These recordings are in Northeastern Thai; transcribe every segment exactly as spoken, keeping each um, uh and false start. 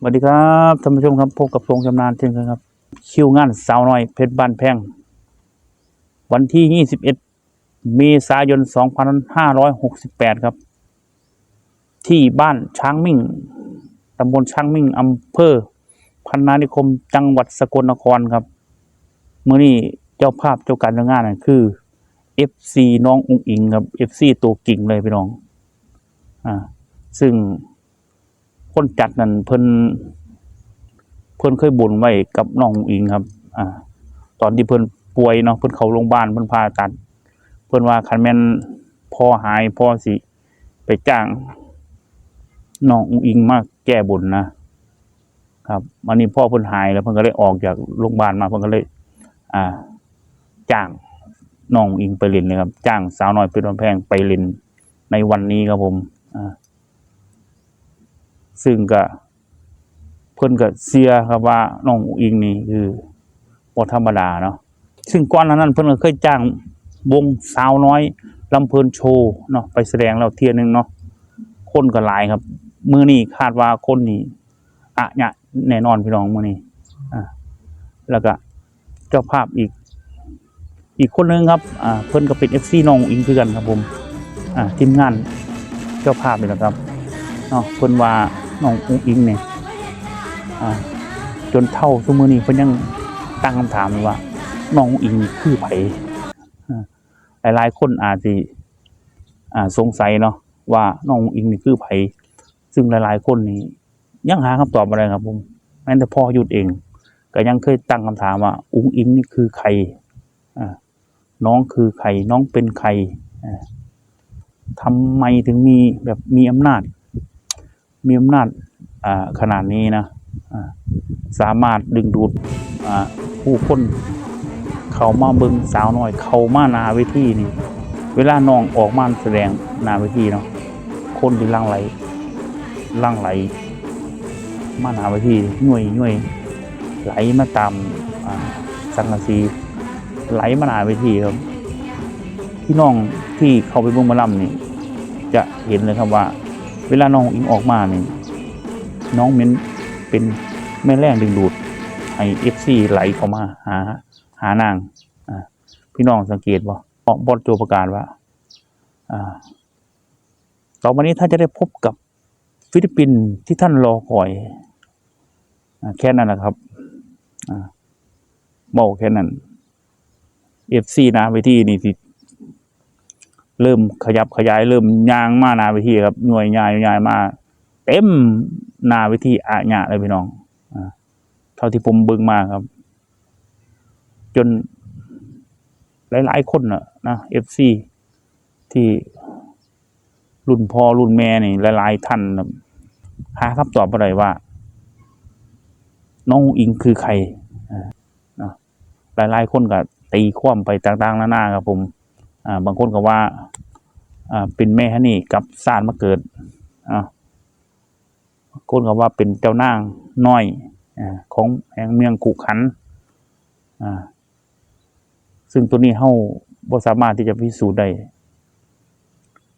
สวัสดีครับท่านผู้ชมครับ พบกับทรงชำนาญเช่นเคยครับ คิวงานสาวน้อยเพชรบ้านแพง วันที่ยี่สิบเอ็ดเมษายนสองพันห้าร้อยหกสิบแปดครับ ที่บ้านช้างมิ่ง ตำบลช้างมิ่ง อำเภอพนานิคม จังหวัดสกลนครครับ มื้อนี้เจ้าภาพเจ้าการจัดงานน่ะคือ เอฟซี น้องอุ๋งอิ๋งครับ เอฟซี ตัวจริงเลยพี่น้อง อ่า ซึ่งคนจัดนั่นเพิ่น เพิ่นเคยบนไว้กับน้องอุ๋งอิ๋งครับ อ่า ตอนที่เพิ่นป่วยเนาะ เพิ่นเข้าโรงพยาบาล เพิ่นผ่าตัด เพิ่นว่าคันแม่นพ่อหาย พ่อสิไปจ้างน้องอุ๋งอิ๋งมาแก้บนนะ ครับ อันนี้พ่อเพิ่นหายแล้ว เพิ่นก็เลยออกจากโรงพยาบาลมา เพิ่นก็เลย อ่า จ้างน้องอุ๋งอิ๋งไปเล่นเลยครับ จ้างสาวน้อยเพชรบ้านแพงไปเล่นในวันนี้ครับผม อ่า ซึ่งก็ เพิ่นก็เชื่อครับว่าน้องอุ๋งอิ๋งนี่คือบ่ธรรมดาเนาะ ซึ่งก่อนหน้านั้นเพิ่นก็เคยจ้างวงสาวน้อยลำเพลินโชว์เนาะ ไปแสดงแล้วเทื่อหนึ่งเนาะ คนก็หลายครับ มื้อนี้คาดว่าคนนี่อะเยอะแน่นอนพี่น้องมื้อนี้ อ่า แล้วก็เจ้าภาพอีก อีกคนหนึ่งครับ อ่า เพิ่นก็เป็น เอฟซี น้องอุ๋งอิ๋งคือกันครับผม อ่า ทีมงานเจ้าภาพนี่แหละครับ เนาะ เพิ่นว่าน้องอุ๋งอิ๋งเนี่ย อ่า จนเฒ่าซุมื้อนี้เพิ่นยังตั้งคำถามอยู่ว่าน้องอุ๋งอิ๋งนี่คือไผ อ่า หลายๆคนอาจสิ อ่า สงสัยเนาะว่าน้องอุ๋งอิ๋งนี่คือไผ ซึ่งหลายๆคนนี่ยังหาคำตอบบ่ได้ครับผม แม้แต่พ่อยุทธเอง ก็ยังเคยตั้งคำถามว่าอุ๋งอิ๋งนี่คือใคร อ่า น้องคือใคร น้องเป็นใคร อ่า ทำไมถึงมีแบบมีอำนาจ มีอำนาจ อ่า ขนาดนี้นะ อ่า สามารถดึงดูด อ่า ผู้คนเข้ามาเบิ่งสาวน้อย เข้ามาหน้าเวทีนี่ เวลาน้องออกมาแสดงหน้าเวทีเนาะ คนที่หลั่งไหล หลั่งไหล มาหน้าเวที ย้วยย้วย ไหลมาตาม อ่า สังกะสี ไหลมาหน้าเวทีครับ พี่น้องที่เข้าไปเบิ่งหมอลำนี่ จะเห็นเลยครับว่า เวลาน้องอิงออกมานี่ น้องเม้นเป็นแม่แรงดึงดูดให้ เอฟซี ไหลเข้ามาหา หานาง อ่า พี่น้องสังเกตบ่ บอสโจประกาศว่า อ่า ต่อไปนี้ท่านจะได้พบกับศิลปินที่ท่านรอคอย อ่า แค่นั้นแหละครับ อ่า บอกแค่นั้น เอฟซี หน้าเวทีนี่สิเริ่มขยับขยาย เริ่มย่างมาหน้าเวทีครับ ย้วยย้ายย้วยมา เต็มหน้าเวทีอะเยอะเลยพี่น้อง อ่า เท่าที่ผมเบิ่งมาครับ จนหลายๆคนน่ะนะ เอฟซี ที่รุ่นพ่อรุ่นแม่นี่หลายๆท่านน่ะหาคำตอบบ่ได้ว่า น้องอุ๋งอิ๋งคือใคร อ่า เนาะ หลายๆคนก็ตีความไปต่างๆนานาครับผม อ่า บางคนก็ว่า อ่า เป็นแม่ฮันนี่กลับชาติมาเกิด อ่า บางคนก็ว่าเป็นเจ้านางน้อย อ่า ของแห่งเมืองขุขันธ์ อ่า ซึ่งตัวนี้เฮาบ่สามารถที่จะพิสูจน์ได้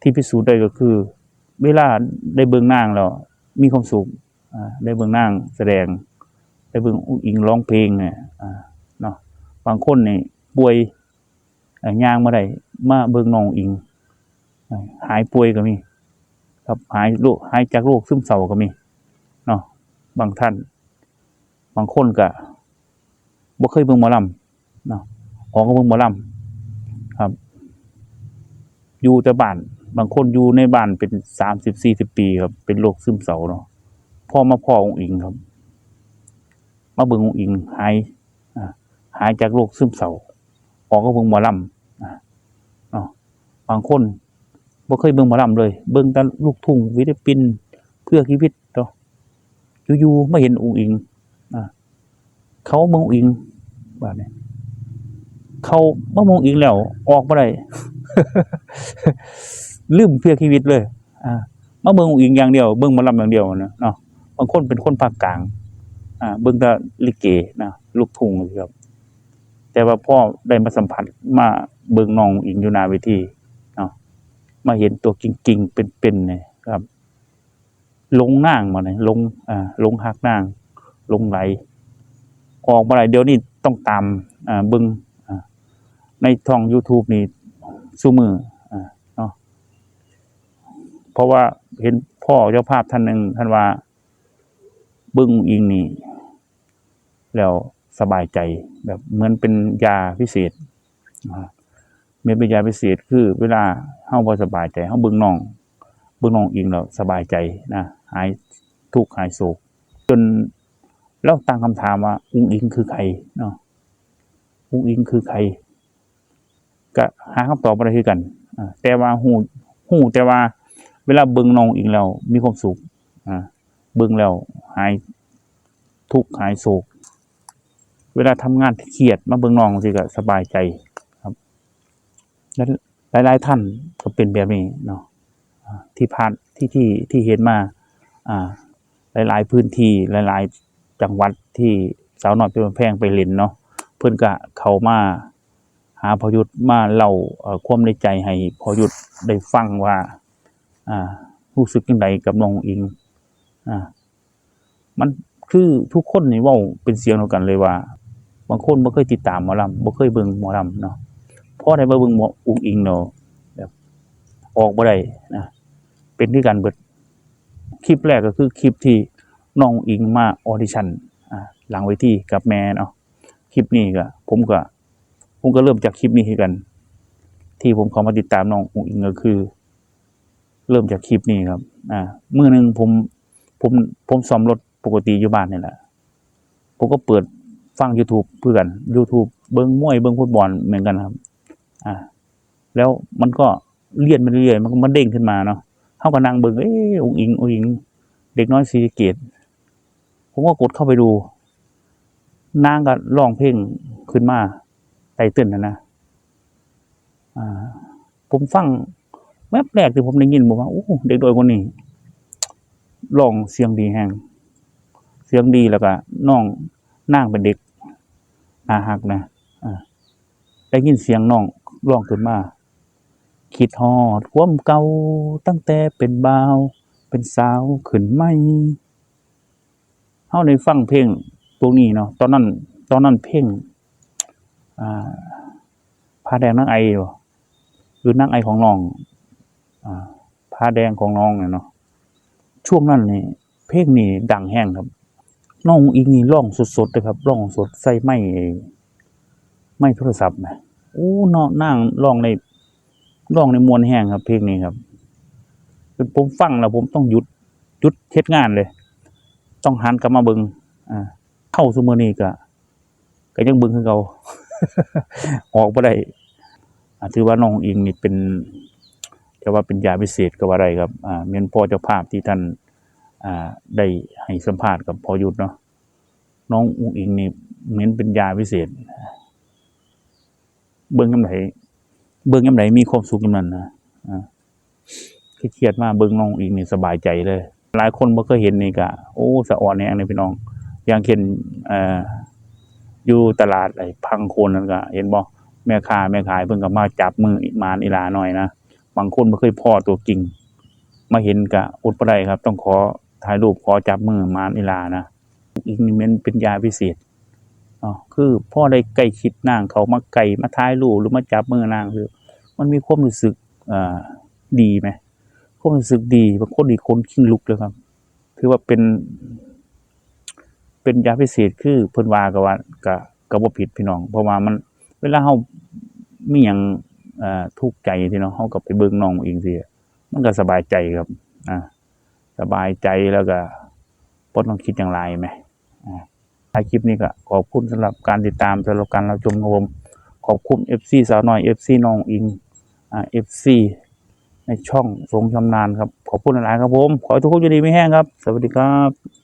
ที่พิสูจน์ได้ก็คือ เวลาได้เบิ่งนางแล้วมีความสุข อ่า ได้เบิ่งนางแสดง ได้เบิ่งอุ๋งอิ๋งร้องเพลงเนี่ย อ่า เนาะ บางคนนี่ป่วย เอ่อ ย่างบ่ได้ มาเบิ่งน้องอุ๋งอิ๋ง เอ่อ หายป่วยก็มี ครับ หายโรค หายจากโรคซึมเศร้าก็มี เนาะ บางท่าน บางคนก็บ่เคยเบิ่งหมอลำ เนาะ ออกมาเบิ่งหมอลำ ครับ อยู่แต่บ้าน บางคนอยู่ในบ้านเป็นสามสิบสี่สิบปีครับ เป็นโรคซึมเศร้าเนาะ พอมาพ้ออุ๋งอิ๋งครับ มาเบิ่งอุ๋งอิ๋งหาย อ่า หายจากโรคซึมเศร้า ออกมาเบิ่งหมอลำ อ่า เนาะ บางคนบ่เคยเบิ่งหมอลำเลย เบิ่งแต่ลูกทุ่ง ศิลปิน เพื่อชีวิตเนาะ อยู่ๆ มาเห็นอุ๋งอิ๋ง อ่า เขาเบิ่งอุ๋งอิ๋ง บาดนี้ เขามาเบิ่งอุ๋งอิ๋งแล้ว ออกบ่ได้ ลืมเพื่อชีวิตเลย อ่า มาเบิ่งอุ๋งอิ๋งอย่างเดียว เบิ่งหมอลำอย่างเดียวนะ เนาะ บางคนเป็นคนภาคกลาง อ่า เบิ่งแต่ลิเกนะ ลูกทุ่งครับ แต่ว่าพอได้มาสัมผัส มาเบิ่งน้องอุ๋งอิ๋งอยู่หน้าเวที เนาะ มาเห็นตัวจริงๆ เป็นๆ เนี่ยครับ หลงนางมาเลยหลงอ่าหลงฮักนางหลงไหล ออกมาได้เดี๋ยวนี้ต้องตามอ่าเบิ่งอ่าในช่อง YouTube นี่ซุมื้ออ่าเนาะ เพราะว่าเห็นพ่อเจ้าภาพท่านหนึ่งท่านว่าเบิ่งอุ๋งอิ๋งนี่ แล้วสบายใจแบบเหมือนเป็นยาพิเศษอ่าเหมือนเป็นยาพิเศษคือเวลาเฮาบ่สบายใจเฮาเบิ่งน้องเบิ่งน้องอิ๋งแล้วสบายใจนะหายทุกข์หายโศก จนเราตั้งคำถามว่าอุ๋งอิ๋งคือใครเนาะอุ๋งอิ๋งคือใคร ก็หาคำตอบบ่ได้คือกันอ่าแต่ว่าฮู้ฮู้แต่ว่าเวลาเบิ่งน้องอิ๋งแล้วมีความสุขอ่าเบิ่งแล้วหายทุกข์หายโศก เวลาทำงานเครียดมาเบิ่งน้องจั่งซี้ก็สบายใจครับ และหลายๆท่านก็เป็นแบบนี้เนาะอ่าที่ผ่านที่ที่ที่เห็นมาอ่าหลายๆพื้นที่หลายๆจังหวัดที่สาวน้อยเพชรบ้านแพงไปเล่นเนาะเพิ่นก็เข้ามา หาพ่อยุทธมาเล่าเอ่อความในใจให้พ่อยุทธได้ฟังว่าอ่ารู้สึกจั่งใดกับน้องอุ๋งอิ๋งอ่ามันคือทุกคนนี่เว้าเป็นเสียงเดียวกันเลยว่า บางคนบ่เคยติดตามหมอลำบ่เคยเบิ่งหมอลำเนาะพอได้มาเบิ่งหมออุ๋งอิ๋งเนาะแบบออกบ่ได้นะเป็นคือกันเบิดคลิปแรกก็คือคลิปที่น้องอุ๋งอิ๋งมาออดิชั่นอ่าหลังเวทีกับแม่เนาะคลิปนี้ก็ผมก็ ผมก็เริ่มจากคลิปนี้คือกัน ที่ผมเข้ามาติดตามน้องอุ๋งอิ๋งก็คือ เริ่มจากคลิปนี้ครับ อ่ามื้อหนึ่งผมผมผมซ่อมรถปกติอยู่บ้านนี่แหละ ผมก็เปิดฟัง YouTube คือกัน YouTube เบิ่งมวยเบิ่งฟุตบอลเหมือนกันครับ อ่า แล้วมันก็เลื่อนไปเรื่อยๆมันก็มาเด้งขึ้นมาเนาะเฮาก็นั่งเบิ่งเอ๊ะอุ๋งอิ๋งอุ๋งอิ๋งเด็กน้อยศรีสะเกษผมก็กดเข้าไปดู นางก็ร้องเพลงขึ้นมาไตเติ้ลนะนะอ่า ผมฟังแวบแรกที่ผมได้ยินผมว่าโอ้เด็กน้อยคนนี้ร้องเสียงดีแฮงเสียงดีแล้วก็น้องนางเป็นเด็กน่าฮักนะอ่าได้ยินเสียงน้องร้องขึ้นมา คิดฮอดความเก่าตั้งแต่เป็นบ่าวเป็นสาวขึ้นใหม่ เฮาได้ฟังเพลงพวกนี้เนาะตอนนั้นตอนนั้นเพลงอ่าผ้าแดงนางไอบ่หรือนางไอของน้องอ่าผ้าแดงของน้องเนี่ยเนาะช่วงนั้นนี่เพลงนี้ดังแฮงครับน้องอุ๋งอิ๋งนี่ร้องสดๆเลยครับร้องสดใส่ไมค์ไมค์โทรศัพท์นะโอ้เนาะนางร้องในร้องในม่วนแฮงครับเพลงนี้ครับผมฟังแล้วผมต้องหยุดหยุดเฮ็ดงานเลย ต้องหันกลับมาเบิ่งอ่าเท่าซุมื้อนี้ก็ก็ยังเบิ่งคือเก่า ออกบ่ได้อ่าถือว่าน้องอิงนี่เป็นจะว่าเป็นยาพิเศษก็ว่าได้ครับอ่าแม่นพ่อเจ้าภาพที่ท่านอ่าได้ให้สัมภาษณ์กับพ่อยุทธเนาะน้องอุ๋งอิ๋งนี่เหมือนเป็นยาพิเศษ เบิ่งยามใดเบิ่งยามใดมีความสุขยามนั้นนะอ่าเครียดมาเบิ่งน้องอิงนี่สบายใจเลย หลายคนบ่เคยเห็นนี่ก็โอ้สะออนแฮงเลยพี่น้อง อย่างเช่นเอ่ออยู่ตลาดไอ้พังโคนนั่นก็เห็นบ่แม่ค้าแม่ขายเพิ่นก็มาจับมือหมานอีหลาน้อยนะบางคนบ่เคยพ้อตัวจริงมาเห็นก็อดบ่ได้ครับ ต้องขอถ่ายรูปขอจับมือหมานอีหลานะ อีกนี่มันเป็นยาพิเศษเนาะคือพ่อได้ใกล้ชิดนางเขามาใกล้มาถ่ายรูปหรือมาจับมือนางคือมันมีความรู้สึกเอ่อดีไหมความรู้สึกดีบางคนนี่ขนคิงลุกเลยครับ ถือว่าเป็น เป็นยาพิเศษคือเพิ่นว่าก็ว่าก็ก็บ่ผิดพี่น้อง เพราะว่ามันเวลาเฮามีหยังเอ่อทุกข์ใจที่เนาะเฮาก็ไปเบิ่งน้องอิงซี้มันก็สบายใจครับอ่าสบายใจแล้วก็บ่ต้องคิดหยังหลายแหม อ่าท้ายคลิปนี้ก็ขอบคุณสำหรับการติดตามสำหรับการรับชมครับผมขอบคุณเอฟซีสาวน้อยเอฟซีน้องอิงอ่าเอฟซีในช่องสงชำนาญครับขอบคุณหลายๆครับผมขอให้ทุกคนอยู่ดีมีแฮงครับสวัสดีครับ